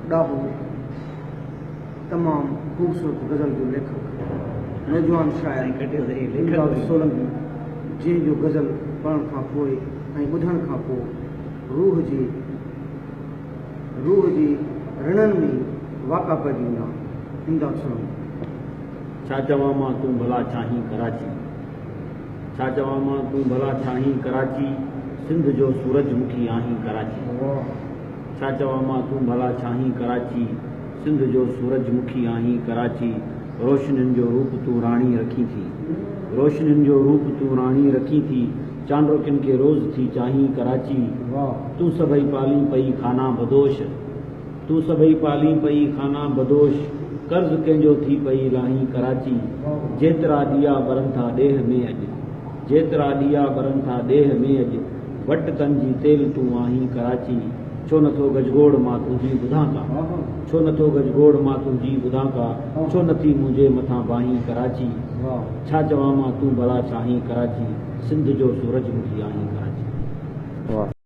ڏاهو، تمام خوبصورت غزل جو ليکڪ، نوجوان شاعر امداد سولنگي، جنهن جو غزل پڙهڻ کان پوء ۽ ٻڌڻ کان پوء روح جي روح جي رڻن ۾ واڪا پئجي ويندا. امداد سولنگي. ڇا چوان مان تون ڀلا ڇاهين ڪراچي. ڇا چوان مان تون ڀلا ڇاهين ڪراچي سنڌ جو سورج مکي آهين ڪراچي. ڇا چوان مان تون ڀلا ڇاهين ڪراچي سنڌ جو سورج مکي آهين ڪراچي روشنين جو روپ تون راڻي رکين ٿي روشنين جو روپ تون راڻي رکين ٿي چانڊوڪين کي روز ٿي چاهين ڪراچي تون سڀئي پالين پئي خانه بدوش تون سڀئي پالين پئي خانه بدوش قرض ڪنهن جو ٿي پئي لاهين ڪراچي جيترا ڏيئا ٻرن ٿا ڏيهه ۾ اڄ جيترا ڏيئا ٻرن ٿا ڏيهه ۾ اڄ وٽ تن جي تيل تون آهين ڪراچي ڇو نٿو گجگوڙ مان تنهنجي ٻڌان ڪا ڇو نٿو گجگوڙ مان تنهنجي ٻڌان ڪا ڇو نٿي منهنجي مٿان باهين ڪراچي ڇا چوان مان تون ڀلا ڇاهين ڪراچي سنڌ جو سورج مکي آهين ڪراچي.